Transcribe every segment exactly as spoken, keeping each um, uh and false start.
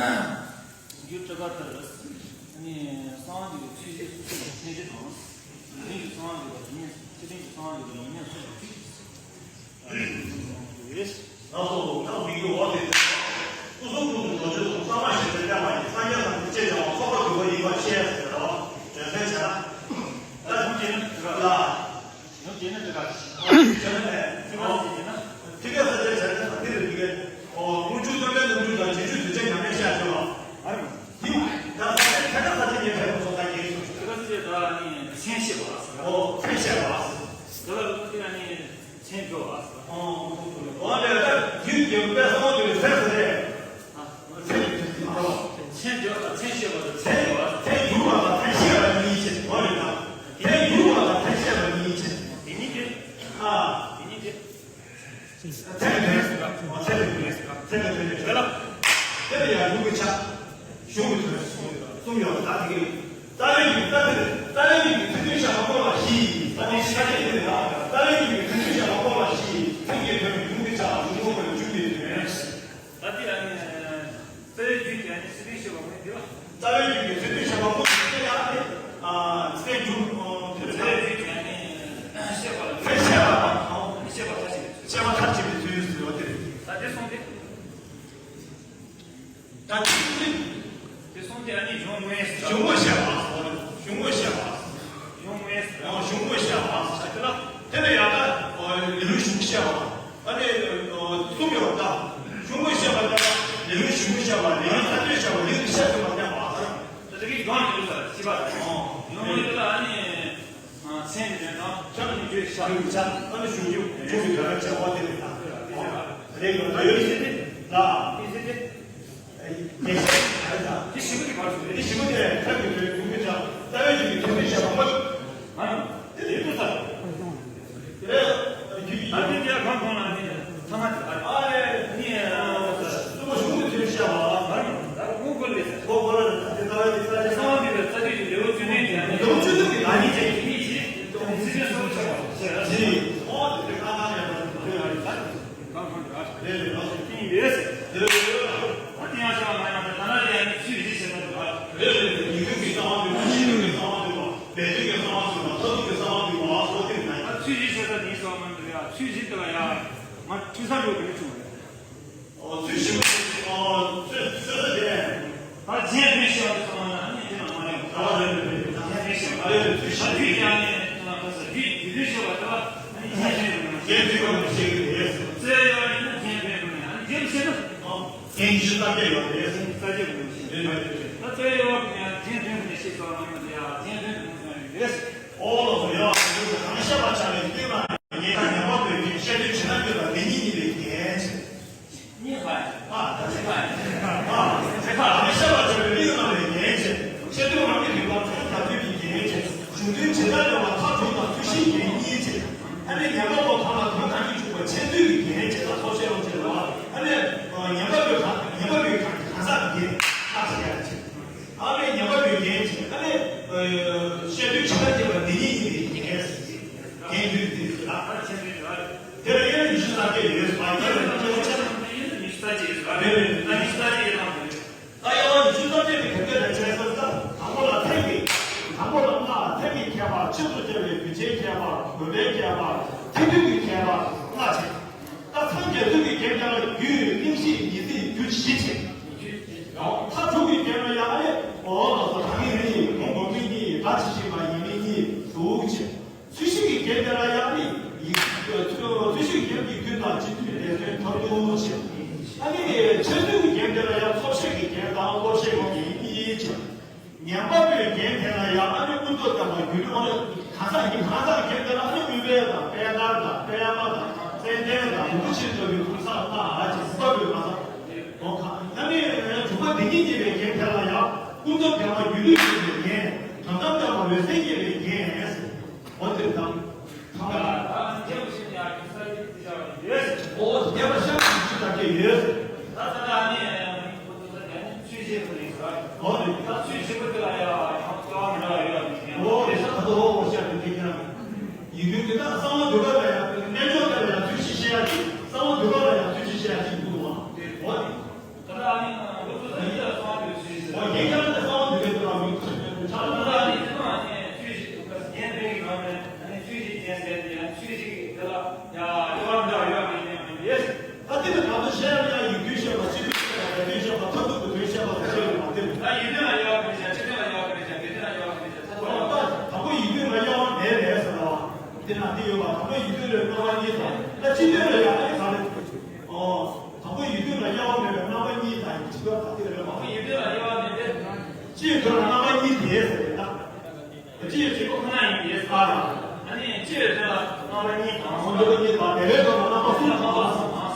རྒྱུ་སྤྲི་དཀར་ལྟར། ནི་གསང་བ་འདུས་པའི་ཚུལ་བཞིན་སོ་སོ་ལ་འཕེན་བྱེད་དང་། རིགས་མཐུན་གྱི་གསང་བ་འདུས་པ་དེ་ཉིད་ཚེ་རིང་གི་གསང་བ་འདུས་པ་ལ་ཉེར་སོགས་པའི་ཚིག་ལ་སོགས་པ་དག་ཡོད། སྐུ་གསུང་ཐུགས་ཀྱི་འོག་ཏུ། སྐུ་གསུང་ཐུགས་ཀྱི་རྡོ་རྗེ་གསུམ་གཙང་མ་ཞིང་དུ་སྤྱན་དྲངས་པ་ཡིས། སངས་རྒྱས་ཐམས་ཅད་ཀྱང་ཚོགས་པ་འདུས་པ་ཡིན་པར་ཤེས་ཟེར་བ། དོན་ཚན་བྱས་ན། ད་གཞུང་གཅིག་ནི་ལ། གཞུང་གཅིག་ནི་དེ་ག་ཞིག་ཐིག་ཀའི་ས་བཅད་བྱས་ན་ཐིག་ཀའི་ས་བཅད་བྱས་ན་འདི་རེད། ཐིག་ཀའི། ཨོ། སྔོན་འཇུག་སྟོན་པའི་རྣམ་འགྱུར་དང་། རྗེས་འཇུག་གདུལ་བྱའི་ཉམས་ལེན་བཤད་ཡོད་པ། ཨ་རེད། འདི་ད་ས་བཅད་ཐད་ཀར་ས་བཅད་ངས་བལ་པོ་ཚོ་ད་རྒྱལ་སོང་། ཐད་ཀར་ས་བཅད་ད་ནི་མཚན་བཤད་པ་ཟེར། ཨོ། མཚན་བཤད་པ་ཟེར། དེ་ལ་ལུགས་དེ་ནི་མཚན་བརྗོད་པ་ཟེར། ཨོ། འོ་ལས་ད་རྒྱུད་རྒྱལ་པོ་དཔལ་བཟང་པོ་དེ་ལས་ཟེར་ཟེར་རེད། མཚན་བརྗོད་པ་དང་མཚན་བཤད་པ་དང་མཚན་བརྗོད་པ། མཚན་བསྒྱུར་བ་དང་མཚན་བཤད་པ་གཉིས་བྱས། འོ་རེད་ད། མཚན་བསྒྱུར་བ་དང་མཚན་བཤད་པ་གཉིས་བྱས། དེ་གཉིས་དེ། ཨ། དེ་གཉིས་དེ། མཚན་གྱི་དོན། མཚན་གྱི་དོན། མཚན་གྱི་དོན་ནི་རེད་ལ། དེ་ལ་ཡང་ལུགས་ཀྱི་ཆ། གཞུང་གི་དོན། གསུམ་ཡོད་པ་ད་དེ་གི། རྩ་བའི་རྒྱུད་ཀྱི་རྩ་བའི་རྒྱུད་ཀྱི་ཚིག་དོན་བཤད་པ་སྐོར་ལ་བཞི། ད་དེ་ཤ་ཁྱད་དེ་རེད་ལ། རྩ་བའི་རྒྱུད་ཀྱི་ཚིག་དོན་བཤད་པ་སྐོར་ལ་བཞི། ཚིག་གི་དོན་གཞུང་གི་ཆ་གཞུང་ལུགས་ཀྱི་མཇུག་གི་དོན། ད་དེ་ཡང་ནི། རྩ་བའི་རྒྱུད་ཀྱི་ཡང་ནི་ཚིག་དོན་བཤད་པ་དངོས་འདི་ལ། རྩ་བའི་རྒྱུད་ཀྱི་ཚིག་དོན་བཤད་པ་དངོས་འདི་ལ་ཡང་ནི། ཨ། ཚིག་དོན་མཇུག་ཨ། རྩ་བའི་རྒྱུད་ཀྱི་ཡང་ནི་བཤད་པ་ལ། ཚིག་བཤད་པ་དང་། བཤད་པ་མཐར་ཕྱིན་པའི་ཚུལ། བཤད་པ་མཐར་ཕྱིན་པའི་ཚུལ་ཟེར་བ་དེ་རེད། ད་དེ་གསུངས་ཏེ། ད་དེ་གསུངས་ཏེ། དེ་གསུངས་ཏེ་ཨ་ནི་གཞུང་དངོས་ཟེར། གཞུང་དངོས་བཤད་པ། གཞུང་དངོས་བཤད་པ། གཞུང་དངོས་ཟེར། ཨ། གཞུང་དངོས་བཤད་པ་ཟེར་དེ་ལ། དེ་ལ་ཡང་ད་ལེའུ་གཞུང་བཤད་པ། ཨ་ནི་གསུམ་ཡོད་ད། གཞུང་དངོས་བཤད་པ་དང་། ལེའུ་གཞུང་དངོས་བཤད་པ། ལེའུ་ས་བཅད་བཤད་པ། ལེའུ་བཤད་ཚུལ་མ་བསྟན་པ། ད་དེ་གི་གང་ཡོད་ས་ཤེས་པ། ཨོ། གཞུང་དངོས་དེ་ལ་ཨ་ནི། མཚན་གྱི་དོན་དང་ཁྱབ་ནས་བརྗོད་བྱ། བརྗོད་བྱ། ཨ་ནི་གཞུང་གི་གཞུང་གི་དོན་བྱ་བ་དེ་རེད་ད། རེད་གི། ད་ཡོད་ཟེར་ཏེ། ལ། ཨེ་ཟེར་ཏེ། རྒྱས་བཤད་རེད་ད། དེ་ཞིབ་པོ་དེ་ག་རེ་ཞིག་རེད། དེ་ཞིབ་པོ་དེ་ཁྱབ་ཀྱི་དོན་གཞུང་གི་ཆ། རྩ་བའི་རྒྱུད་ཀྱི་ཚིག་དོན་བཤད་པ་དངོས། ཨ་ནི། དེ་ལས་ཏུ་ས། རེད། རྒྱུད་ཀྱི། ད་དེ་དེ་གང་གང་ལ་ནི་ཐ་མ་དེ་ག་རེ། ཨ་རེད། ནི། གསུམ་པ་གཞུང་གི་དོན་བཤད་པ། ཨ་ནི། ད་དགོས་དགོས་ལས་ཟེར། དགོས་དགོས་ལ་ད་དེ་ལྟ་བ་དེ་ལྟ་བ་གསང་བ་འདུས་པའི་རྩ་རྒྱུད་ཀྱི་ལེའུ་བཅུ་བདུན་གྱི་ནང་ནས། ལེའུ་བཅུ་བདུན་གྱི་ནང་ནས་ཚིག་དོན་གསུམ་ཆགས་པ་ཟེར། ཨོ་དེ་ཁ་ཁ་ཡག་པོ་ཡོད་རེད། ད་གང་གང་རེད། ཡོད་རེད། ད་དེ་ཡང་བཤད་པ་མ་ཡིན་པ་དེ་ད་ན་དེ་ཡང་ནི་ཚུལ་བཞི་བྱེད་པ་འདུག་ག་རེད་རེད། ཡིད་ཀུན་གྱི་གསང་བ་འདུས་པ། ཕྱི་ཀུན་གྱི་གསང་བ་འདུས་པ། སྦས་དོན་གྱི་གསང་བ་འདུས་པ། མཐར་ཐུག་གི་གསང་བ་འདུས་པ། ཨོ་དེ་ན་ཡང་ཚུལ་བཞི་བྱེད་པ་ནི་གསང་བ་མ་འདུག་ཡ། ཚུལ་བཞི་དེ་ལ་ཡང་མ་འཁྲུལ་ས་འགྲོ་གི་མི་བྱུང་བ་རེད། ཨོ་ཚུལ་བཞི་པོ་དེ། ཨོ་ཚུལ་ཚུལ་ས་དེ། ད་རྗེས་དོན་བཤད་པ་སོང་ན་ནི་དེ་ལ་མ་ལེན། ཨ་རེད་རེད་རེད། རྗེས་དོན་བཤད་པ། ཨ་རེད་རེད། ཚུལ་བཞི། ད་རྒྱུད་ཀྱང་ནི་ད་ས་རྒྱུད་རྒྱུད་དོན་བཤད་པ་དེ་ལ་ནི་རྗེས་དོན་དགོས་ན། རྗེས་དོན་དགོས་ན་བཤད་ཀྱི་རེད། རྩོད་ཡོད་ནི་ན་རྗེས་དོན་དགོས་ན། ཨ་ནི་རྗེས་དོན་བཤད་ན། ཨོ། རྒྱན་ཉི་ཤུ་རྩ་བརྒྱད་ཡོད་རེད། རྩ་བརྒྱད་ཡོད་རེད། རེད་རེད་རེད། ད་རྩོད་ཡོད་ནི་ཡང་རྗེས་དོན་དགོས་ན་བཤད་ཚོད་མ་ཡོང་ཡ། རྗེས་དོན་དགོས་ན་རེད། ཨོ་ལགས་སོ། ཡ་གང་བཤད་པ་ཆགས་ནས་བསྟན་ན། ངས་ད་ཉན་པ་པོའི་གི་བཤད་དོན་ཇི་ལྟར་བརྗོད་པ་དེ་ཉིད་ཉིད་པའི་རྒྱན་ཞེས། གཉིས་པ། ཨ། ད་ཚིག་པ། ཨ། ཚིག་པ། ཨ་ནི་བཤད་པ་བྱ་བའི་མིག་རྣམ་པའི་རྒྱན་ཞེས། བཤད་དོན་རང་གི་རིག་པ་ཚུལ་དང་ལྡན་པའི་རྒྱན་ཞེས། གཞུང་དོན་ཇི་ལྟར་སྟོན་པ་མཐར་གྲུབ་དང་ཚུལ་བཞིའི་རྒྱན་གཉིས་ཞེས། ཨ་ནི་ཉན་པ་པོ་གང་ལ་དོན་གང་གིས་འཇུག་པ་འཆད་ཚུལ་གྱི་རྒྱན་ཞེས་ལ་ཐོགས་བཤད་ལོ་ཅེས་ལ། ཨ་ནི་ཉན་པ་པོའི་གང་ཉན་པ་པོའི་གང་གང་ཟག་གི་རྒྱན་ལ་ཞེས་ཡ་ཞེས། ཨ་ནི་ཉན་པ་པོའི་རྒྱན་ཞེས། ཨ་ནི་བཤད་དོན་ཇི་ལྟར་བྱེད་པ་འདི་ཉིད་ཉིད་ཀྱི་རྒྱན་ཞེས། རྒྱན་རྒྱུད་འདི་ལ་ཨ་ཆེན་པོའི་དེ་ལ་དེ་ལ་དབྱེ་བ་ཉི་ཤུ་རྩ་བརྒྱད་ཡོད་པ། དབྱེ་བ་ཉི་ཤུ་རྩ་བརྒྱད་ཡོད་པ་རེད། རེད་རེད། ད་ཉི་ཤུ་རྩ་བརྒྱད་ཡོད་པ་རེད། ད་དབྱེ་བ་ཉི་ཤུ་རྩ་བརྒྱད་དེ་ག་འདྲ་རེད་ཟེར་ན། དང་པོ་ལ་ཐབས་ཀྱི། དང་པོ་ལ་སྔགས་ཐབས་ཀྱི་ཁྱད་པར། ཆེད་དུ་བྱ་བའི་རྒྱུ་ཆའི་ཁྱད་པར། དགོས་པའི་ཁྱད་པར། ཐབས་འདོན་གྱི་ཁྱད་པར་ལྔ་བྱས། ད་མཚམས་བཅད་ཚུལ་གྱི་རྒྱན་དེ་ལ་རྒྱུད་གླེང་གཞི་ངེས་ཚིག་རྒྱུ་བཞི་བྱས། ཡང་མཐར་ཐུག་གི་རྒྱན་ལ་ཡང་ཨ་ནི་འོ་ལགས་སོ། ད་གིན་རེད། གོང་གོང་མིན་གཉིས། ད་ཇི་བཞིན་པ་ཡིན་མིན་གཉིས། དྲུག་བྱས། ཚུལ་བཞི་གི་རྒྱན་དེ་ལ་ཡང་ཨ་ནི་ཡིག་ཚུལ་བཞི་གི་རྒྱན་གྱི་རྒྱུ་དང་སྤྱི་དོན་ལས་དོན་མཐར་ཐུག་བྱས། ཨ་ནི་འཆད་ཚུལ་གྱི་རྒྱན་དེ་ལ་ཡང་ཚོགས་བཤད་ཀྱི་རྒྱན་དང་བློ་བཤད་ཀྱི་རྒྱན་གཉིས་བྱས། ཉན་པ་པོའི་རྒྱན་དེ་ལ་ཡང་ཨ་ནི་ཀུན་རྫོབ་བརྟགས་པ་རྒྱུད་ལུགས། ཨ་ནི་གང་ཟག་གི་གང་ཟག་རྒྱན་དེ་ལ་ཨ་ནི་ཨུཏྤལ་དང་དཔལ་དཀར་དང་པདྨ་དང་ཙནྡན་དང་རིན་པོ་ཆེ་ལྟ་བུའི་གང་ཟག་ལྔ་ཅེས་ཉན་པ་པོའི་གང་ཟག་དོ་གང་། ཨ་ནི་དྲུག་པ་འདི་ཉིད་ཉེ་བའི་རྒྱན་དེ་ལ་ཡང་ཀུན་རྫོབ་བརྟགས་པ་རྒྱུད་ལུགས་ཉེ་བའི་རྒྱན། དྲང་གཏམ་བརྟགས་པ་འོད་གསལ་ཉེ་བའི་རྒྱན། འོ་དེ་དང་། ཐ་མ་ལ། ཨ་ནི་རྒྱན་པོ་ཆེ་ནི་ཡང་ཉི་ཤུ་རྩ་བརྒྱད་དེ་བྱ་བ་ཡོད། འོ་དེ་རྒྱན་པ་ཤ་ཉི་ཤུ་རྩ་བརྒྱད་ཡོད། ད་ད་ལྟ་ཨ་ནི། ཚུལ་བཞི་པོ་རེད་ཟེར། འོ་རེད། ད་ཚུལ་བཞི་པོ་དེ་ལ་ཡང་ཡང་རྩ་བ་མི་འདྲ་བ་ཡོད་ལ་མི་འདྲ། འོ་རེད། ད་ད་དུ་འོ་བཤད་པའི་དེ་ཁྱེད་རང་གི་ཡིག་དོན་དེ་དག་གསང་བ་འདུས་པ་ལ་ཡང་རྣལ་འབྱོར་དེ་ལ་ཡང་ཚུལ་བཞི་བཤད་ཡ་ཅིག་གསང་བ་འདུས་པ་ལ་ཡང་ཚུལ་བཞི་བཤད་ཡ་ཅིག་འདུག་བ། འོ་རེད། ད་ལྟ་ཨ་ནི་འོ་ཚོ་ད་ཡིད་ལ་ རྣམ་པ་གཉིས་དང་། ད་སྤྱི་དོན་ལ་ཡང་ཨ་ནི་ག་རེ། ཨོ། དང་པོ་ཡུལ་དོན་ལ་དབྱེ་བ་མེད་པའི་རྣམ་པ་གཉིས་དང་། ཡིག་ཆ་ག་དེ་རེད། དང་པོ་ཡུལ་དོན་ལ་དབྱེ་བ་མེད་པའི། སྤྱིའི་དོན་ལ་རྣམ་པ་གཉིས་དེ་ཟེར་ད། སྤྱི་ཡི་བྱེད་པ་ཁོ་ན་ཡིན་པས་ཟེར། ཨ་ནི་སྤྱི་ཡི་དོན་ལ་རྣམ་པ་གཉིས་དང་། རྣམ་པ་གཉིས་དང་། སྦས་པའི་དོན་ལ་རྣམ་པ་གསུམ་དང་།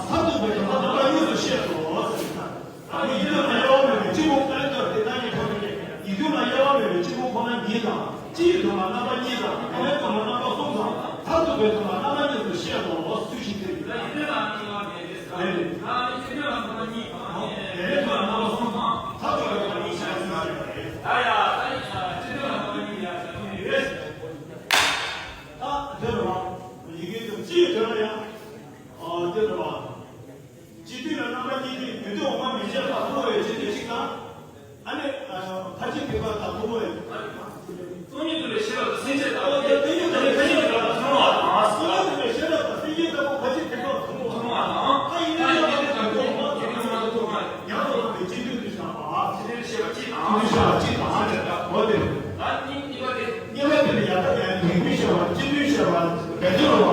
མཐར་ཐུག་པའི་དོན་ལ་རྣམ་པ་གཉིས་སུ་བཤད་དོ་ཟེར་ད། ཨ་ནི་ཡུལ་དོན་ལ་དབྱེ་བ་མེད་པའི་སྤྱི་ཁོག་ལྟར་དེ་ལྟ་ཉིད་ཐོག་ནས། ཡུལ་དོན་ལ་དབྱེ་བ་མེད་པའི་སྤྱི་ཁོག་ཁོ་ན་གཉིས་དང་། སྤྱི་ཡི་དོན་ལ་རྣམ་པ་གཉིས་དང་། སྦས་པའི་དོན་ལ་རྣམ་པ་གསུམ་དང་། མཐར་ཐུག་པའི་དོན་ལ་རྣམ་པ་གཉིས་སུ་བཤད་དོ་ཟེར་ཞིག་དེ་ཡིན། ཡུལ་དོན་ལ་དབྱེ་བ་མེད་པའི། ཨ་ནི་སྤྱི་དོན་ལ་རྣམ་པ་གཉིས་དང་། སྦས་པའི་དོན་ལ་རྣམ་པ་གསུམ་དང་། མཐར་ཐུག་པའི་དོན་ལ་གཉིས་སུ་བཤད་དོ་ཟེར། ད་ཡ་ད་ཡིན་ན་སྤྱི་དོན་ལ་རྣམ་པ་གཉིས་ཡ་ཟེར་གྱི་ཡོད། ད་དེ་རེད་བ། ཡི་གེ་དང་སྤྱི་ཡི་དོན་ལ་ཡང་། ཨ་དེ་རེད་བ། སྤྱི་དོན་ལ་རྣམ་པ་གཉིས་ཏེ། ཡུལ་དོན་འོག་མ་མན་ཆད་ལ་ཐུན་མོང་བའི་སྤྱི་དོན་གཅིག་དང་། ཨ་ནི་ཕར་ཕྱིན་དེ་དག་དང་ཐུན་མོང་བའི། སྟོང་ཉིད་རྟོགས་པའི་ཤེས་རབ་ཏུ་སེམས་ཅན་དག་ལ། སྟོང་ཉིད་རྟོགས་པའི་ཤེས་རབ་ཏུ་ཐུན་མོང་བ་དང་། སྟོང་ཉིད་རྟོགས་པའི་ཤེས་རབ་དང་སེམས་ཅན་ལྟ་བུ་ཕར་ཕྱིན་དེ་དག་ཐུན་མོང་བ་དང་། ཨ་ཡིན་ན་ཡང་དེ་དག་ཐུན་མོང་བ་དང་། ཡང་དག་པའི་སྤྱི་དོན་དུ་བཞག་པ། སྤྱི་དོན་ཤེས་པ་གཅིག་དང་། སྤྱི་དོན་ཤེས་པ་གཅིག་དང་། འོ་དེ། ད་གཉིས་གཉིས་པ་དེ། གཉིས་པ་དེ་ནི་ཡང་དག་ཡང་དག་ཡུལ་དོན་ཤེས་པ། སྤྱི་དོན་ཤེས་པ། སྦས་དོན་རེད་བ།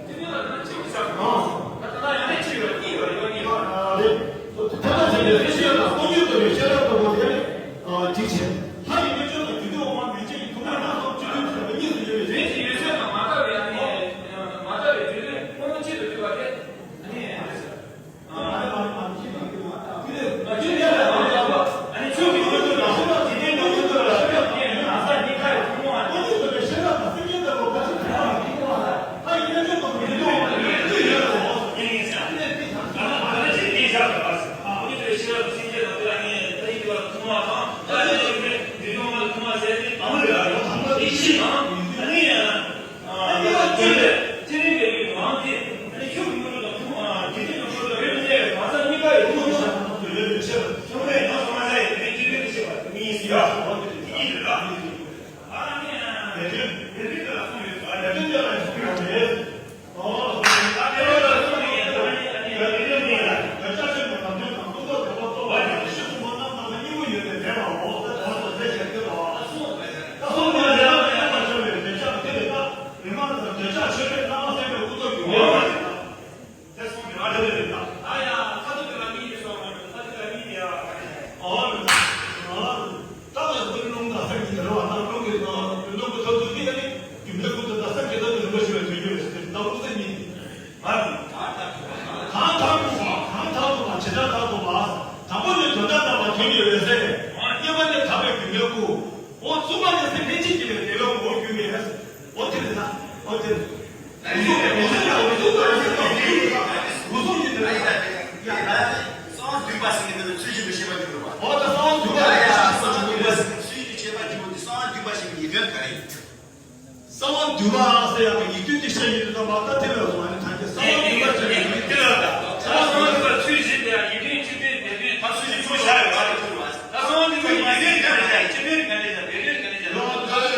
སྤྱི་དོན་ལ་ད་གཅིག་པུ་བཞག་གི་མ་རེད། ད་ལྟ་ན་ཡང་ན་གཅིག་ཡོད་གཉིས་ཡོད་ཡོད་གཉིས་ཡོད། ཨ་རེད། དེ་ལྟར་བྱས་ནས་སེམས་ཅན་ལ་སྟོང་ཉིད་རྟོགས་པའི་ཤེས་རབ་ལྟ་བུ་དེ་ནི་གཅིག་བྱས། ལྷ་ཡི་རྣལ་འབྱོར་དང་རྒྱུད་སྡེ་འོག་མ་མན་ཆད་ཀྱི་ཐུན་མོང་རྣམ་གསུམ་སྤྱི་དོན་ཟེར་བ་གཉིས་སུ་ཡོད་པའི་ཕྱིར། རྫས་ཀྱི་ཡོད་ཚད་དང་མ་འདྲ་བའི། ཨ་ནི་མ་འདྲ་བའི་རྒྱུད་དོན་ཕུང་པོ་གཅིག་ཏུ་འདུས་པ་དེ། ཨ་ནི། དེ་གསུངས་པའི་ཨ་དེ་རེད་ད། ཨ་ཡ། ཁ་ཐུག་དེ་ལ་གཉིས་ཡོད་ས་མ་རེད། ཁ་ཐུག་ལ་གཉིས་ཡོད་ཨ། ཨོ། ཨོ། ད་ལྟ་ཚོ་རླུང་དང་སེམས་ཀྱི་རེད་བ། ད་རླུང་གི་ནང་རླུང་གི་ཐོག་ཏུ་དེ་ནི་རྒྱུ་འབྲས་ཀུན་ཏུ་ད་སེམས་ཀྱི་ཐོག་ཏུ་རིམ་པ་བཞི་བའི་དོན་རྒྱུ་རེད་ཟེར་ཏེ་ད་དབུགས་ས་གཉིས། ཨ། གང་ཐག་ཐུབ་པ། གང་ཐག་ཐུབ་པ། ཇི་ལྟར་ཐག་ཐུབ་པ། དང་པོ་ནི་དོན་དམ་དམ་པ་དོན་གྱི་འོད་གསལ། གཉིས་པ་ནི་དག་པའི་རྒྱུ་འབྲས་སྐུ། འོ། གསུམ་པ་ནི་སེམས་ལྷན་སྐྱེས་སྐྱེ་བའི་བདེ་བའི་ངོ་བོར་གྱུར་པའི། འོ་དེ་རེད་ད། འོ་དེ་རེད། གསང་བ་འདུས་པ་ཟེར་ཡག་གི་ཡིག་དོན་དེ་བཤད་ཡོད་དམ་པ། ད་དེ་ལ་སོང་ནས་ད་གསང་བ་འདུས་པ་ཟེར་ཡག་གི་ཡིག་དོན་དེ་ལ་ད། གསང་བ་འདུས་པ་ཚུལ་བཞི་དེ་ཡང་ཡིག་དོན་གཅིག་དོན་སྦས་དོན་ད་ཚུལ་བཞི་ཚུལ་བཞག་ཡོད་པ་རེད། ད་གསང་བ་འདུས་པ་ཡིག་དོན་ག་རེ་བཞག་སྤྱི་དོན་ག་རེ་བཞག་སྦས་དོན་ག་རེ་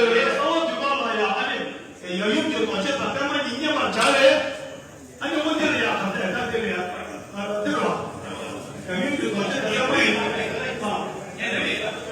བཞག་གསང་བ་འདུས་པ་ལ་ཡང་ཨ་ནི། ཡབ་ཡུམ་གྱི་རྡོ་རྗེ་དང་པདྨ་གཉིས་མཉམ་པར་སྦྱར་བས། ཨ་ནི་འོ་དེ་ལ་ཡང་གང་ལྟར་ད་དེ་ལ་ཡང་དེ་ལ་ཡབ་ཡུམ་གྱི་རྡོ་རྗེ་དང་པདྨ་གཉིས།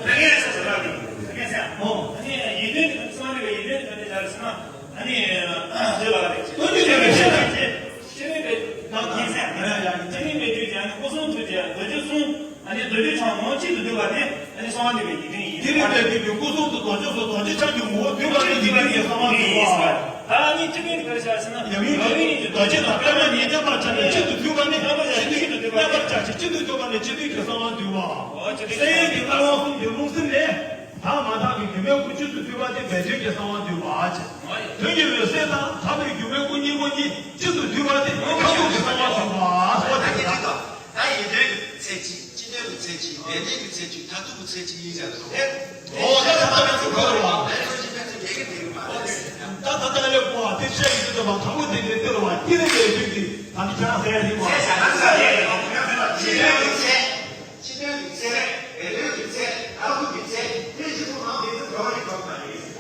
ད་ངས་ཟེར་ཟེར་ར་ནི་ད་ངས་ཟེར། ཨོ། ཨ་ནི་ཡིད་བདེན་གྱི་གསང་བ་འདུས་པའི་ཡིད་བདེན་གྱི་ག་རེ་བྱ་ཟེར་ན། ཨ་ནི་དེ་ལ་རེད། སྟོང་ཉིད་རྟོགས་པའི་ཤེས་རབ་ཀྱི། སྤྱི་དོན་པའི་ད་ངས་ཟེར། ཨ་ཡ་ཡ། སྤྱི་དོན་པའི་རྒྱུད་ཀྱི་ཨ་ནི་སྐུ་གསུང་ཐུགས་ཀྱི་རྡོ་རྗེ་གསུམ། ཨ་ནི་རྡོ་རྗེ་འཆང་ངོ་བོ་གཅིག་ཏུ་འདུས་པ་དེ་ཨ་ནི་གསང་བ་འདུས་པའི་ཡིད་བདེན་ཡིན། དེ་ནི་དེ་དུས་ཀྱི་སྐུ་གསུང་ཐུགས་རྡོ་རྗེ་གསུམ་རྡོ་རྗེ་འཆང་གི་ངོ་བོ་འདུས་པ་ནི་ཡིད་བདེན་གྱི་གསང་བ་འདུས་པ། ད་ཨ་ནི་སྤྱི་དོན་གྱི་ག་རེ་བྱ་ཟེར་ན། ཡབ་ཡུམ་གྱི་རྡོ་རྗེ་དང་པདྨ་གཉིས་མཉམ་པར་སྦྱར་ནས་གཅིག་ཏུ་འདུས་པ་ནི་སྤྱི་དོན། མཉམ་པར་སྦྱར་ཞིང་གཅིག་ཏུ་འདུས་པ་ནི་སྤྱི་དོན་གྱི་གསང་བ་འདུས་པ། སེམས་ཡུལ་གྱི་སྣང་བ་གསུམ་གྱི་རླུང་སེམས་ལས། དག་མ་དག་གི་རྒྱུ་མའི་སྐུ་གཅིག་ཏུ་འདུས་པ་དེ་སྦས་དོན་གྱི་གསང་བ་འདུས་པ་བྱས། དོན་གྱི་འོད་གསལ་དང་དག་པའི་རྒྱུ་མའི་སྐུ་གཉིས་པོ་གཉིས་གཅིག་ཏུ་འདུས་པ་དེ་ཁ་ཐུག་གི་གསང་བ་འདུས་པ། ད་ཡིད་དོན་གྱི་ད་ཡིད་དོན་གྱི་ཚད་གཅིག་སྤྱི་དོན་གྱི་ཚད་གཅིག་སྦས་དོན་གྱི་ཚད་གཅིག་མཐར་ཐུག་གི་ཚད་གཅིག་ཡིན་ཟེར་རོ། ཨོ་ད་ད་ད་ད་ཚུགས་ཁ་རོ་བ། ད་ད་ད་ལེ་པོ་བ་དེ་བཤད་ཡིན་ཟེར་བ་དང་པོ་དེ་ལས་དེ་རོ་བ་ཀྱི་རེ་ལས་དོན་གྱི་ད་ནི་ཁྱེད་རང་ཟེར་ཡ་ཡིན་བ། ཚད་གཅིག་སྤྱི་དོན་གྱི་ཚད། སྤྱི་དོན་གྱི་ཚད། སྦས་དོན་གྱི་ཚད། མཐར་ཐུག་གི་ཚད། དེ་བཞི་པོ་ནང་དེ་ཚོ་འགྲོ་བ་རིགས་པ་མ་ཡིན།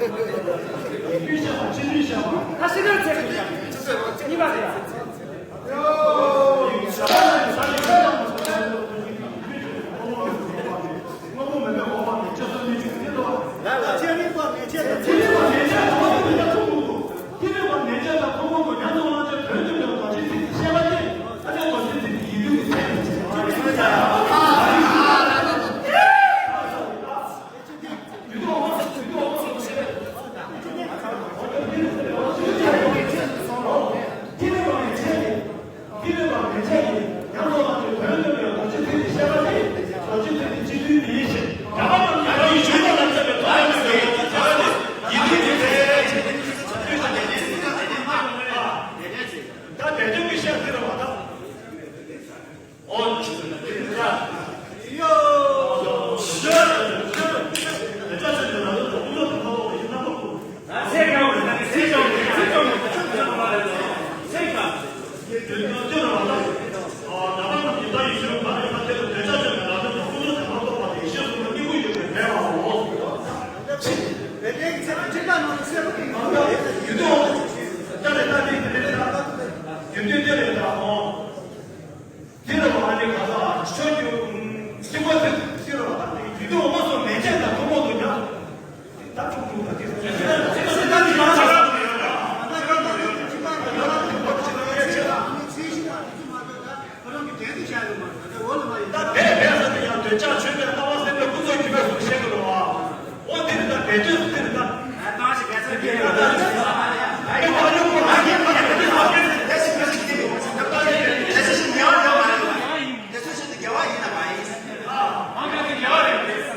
ཁ་ཤི་ཁར་ཚེ་གཉིས་པ་རེད། དེ་ལ་བ་ཨ་ནི་ག་ས་ཆོས་ཀྱི་ཤེས་རབ་དང་དེ་ཡིད་དུ་འོང་བ་སོགས་མན་ཆད་དང་ཐུན་མོང་དུ་ཉམས་སུ། ད་ཐུག་ཐུག་ད་དེ་ད་དེ་ཡང་ཆགས་ས་ཡོད་ལ། ད་དེ་བས་བས་ས་དེ་ཡང་འདོད་ཆགས་ཆོས་ཅན། ལྟ་བ་སེམས་པའི་ཀུན་རྫོབ་སྒྱུ་མའི་གཟུགས་ཤེས་ཀྱི་རེད་བ། འོ་དེ་རེད། ད་བས་དོན་དེ་རེད། ད་ད་ཞིག་ག་ས་དེ་རེད། ད་ད་ཡོད་པ་ཨ་ནི་ཁོ་ཨ་ནི་ཁོ་ཨ་ནི་ཁོ་ཨ་ནི་ཁོ་ཨ་ནི་ཁོ་དེ་ཚོ་ཞིག་དགེ་བ་ཡིན་ན་མ་ཡིན། ཨ་མ་ག་གི་དགེ་བ་རེད།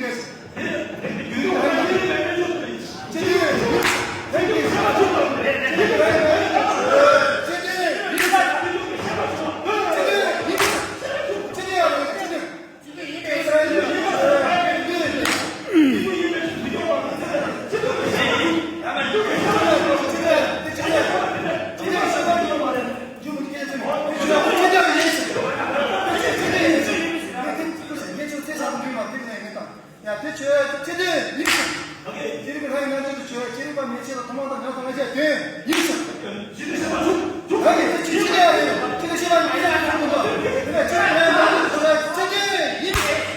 ཡ་དེ་ཆོས་ཆེ་དེ་ཡིན། ཅི་རིགས་ལྷ་ཡི་རྣལ་འབྱོར་དུ་ཆོས་ཅི་རིགས་པ་མི་ཕྱེད་པ་ཐོག་མ་དང་ཡང་དག་ལ་བཤད་དོན་ཡིན། ད་ནི་ཆེ་ཆེ་ཡ་རེད་ཆེ་ཆེ་ཤེས་པ་མ་ཡ་ཡ་ཐུབ་པ་དེ་ལ་ཆོས་ལྷ་ཡི་རྣལ་འབྱོར་དུ་ཆོས་ཆེ་ཆེ་ཡིན།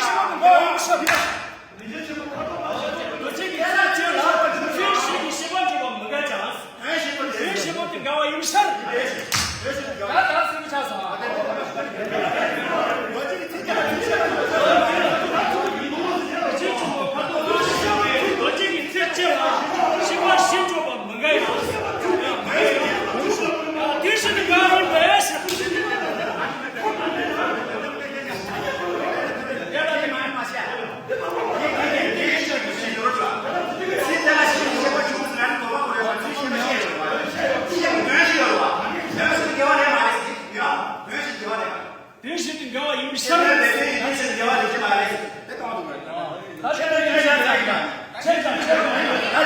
ཨ་ནི། ཨོ་ལགས་སོ་དེ། ཨོ་ལགས་ཡིན་ད་ལགས་ཡིན་ད་ལགས། རྡོ་རྗེ་གི་ཚིག་བཅད་ལ་དོན་ཞིག་གི་ཤེས་པ་འཇོག་པ་མི་དགའ་ཀྱང་། དོན་ཞིག་པོ་དེ་འགལ་བ་ཡིན་ཕྱིར། ད་ལྟ་སེམས་ཆགས་སོང་། རྡོ་རྗེ་གི་ཚིག་བཅད་ལ་ཤེས་པ་ཞིག་འཇོག་པ་མི་དགའ་ཡང་། དོན་ཞིག་ཏུ་འགལ་བ་ཡིན་པས། དོན་ཞིག་ཏུ་འགལ་བ་ཡིན་ཕྱིར།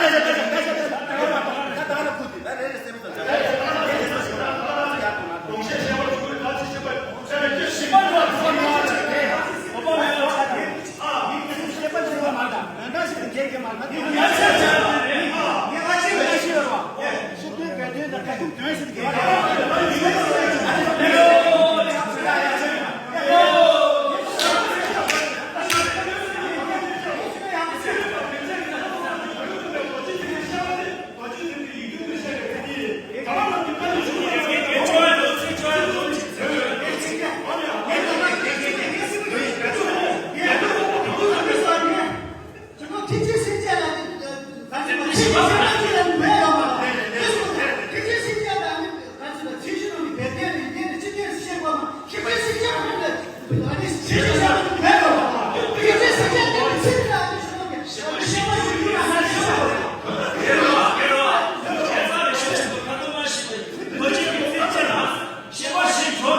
ཁོ་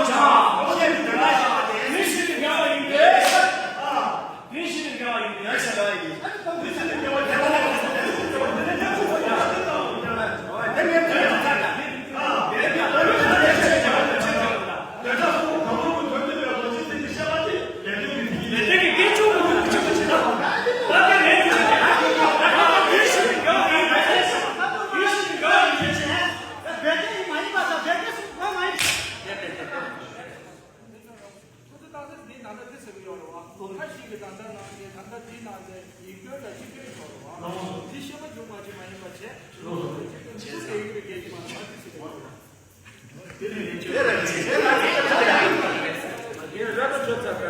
ཚོ་ཏག་ཏག་འདི་ད་ལྟ་འདི་ཟེར་གི་ཡོད་རེད་བ། ཁ་ཤས་ཀྱིས་ད་ལྟ་ནང་བཞིན་ད་ལྟ་འདི་ནང་བཞིན་ཡིག་སྐྱོན་དང་སྤྱི་སྐྱོན་ཡོད་རེད་བ། འདི་ཤེས་པ་འཇུག་པ་ཅིག་མ་ཡིན་པ་བྱས། འདི་ལས་ཡིན་གྱི་རྒྱལ་གྱི་མ་རེད་བ། འདི་ཟེར་གི་ཡོད་རེད་བ།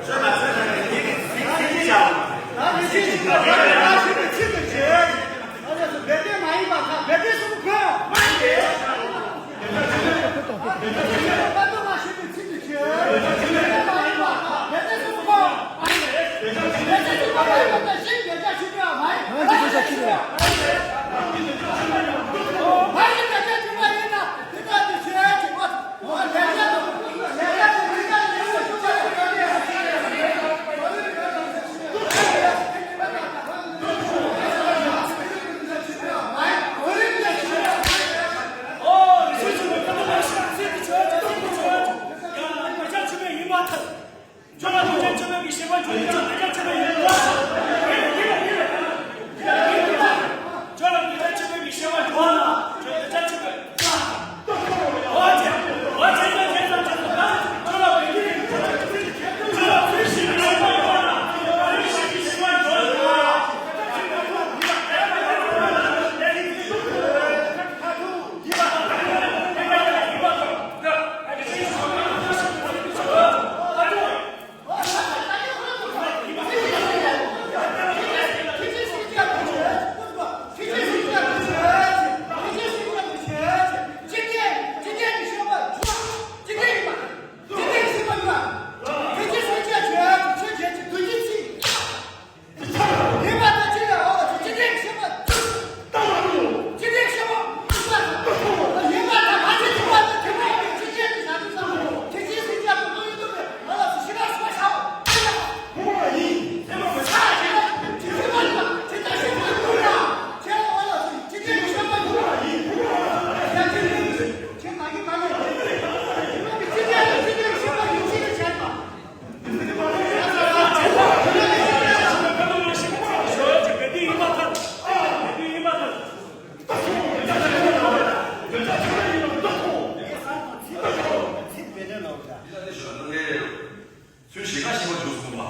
ཚུལ་བཞི་ཀ་ཤེས་པ་བྱུང་སོང་ལ།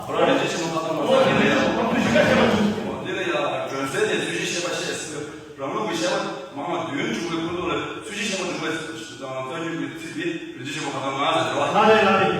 ཁོ་རང་རིན་ཆེན་ཆེན་མོ་ཁ་ཐོར་མ་ཟ་ནི་རེད་ཡ། ཚུལ་བཞི་ཀ་ཤེས་པ་བྱུང་སོང་། འདི་ལ་ཡ་སྒྲོན་གསལ་ནས་ཚུལ་བཞི་ཤེས་པ་བཤད་ཟེར། རང་ལུགས་ཀྱི་བཤད་པ་མང་བ་བདུན་བྱུང་བའི་ཁུལ་དུ་ལ་ཚུལ་བཞི་ཤེས་པ་བྱུང་བའི་རྩ་རྒྱུད་ཀྱི་ཚིག་དེ་རིན་ཆེན་ཆེན་མོ་ཁ་ཐོར་མ་ཟེར་བ། ལ་རེད་ལ་རེད།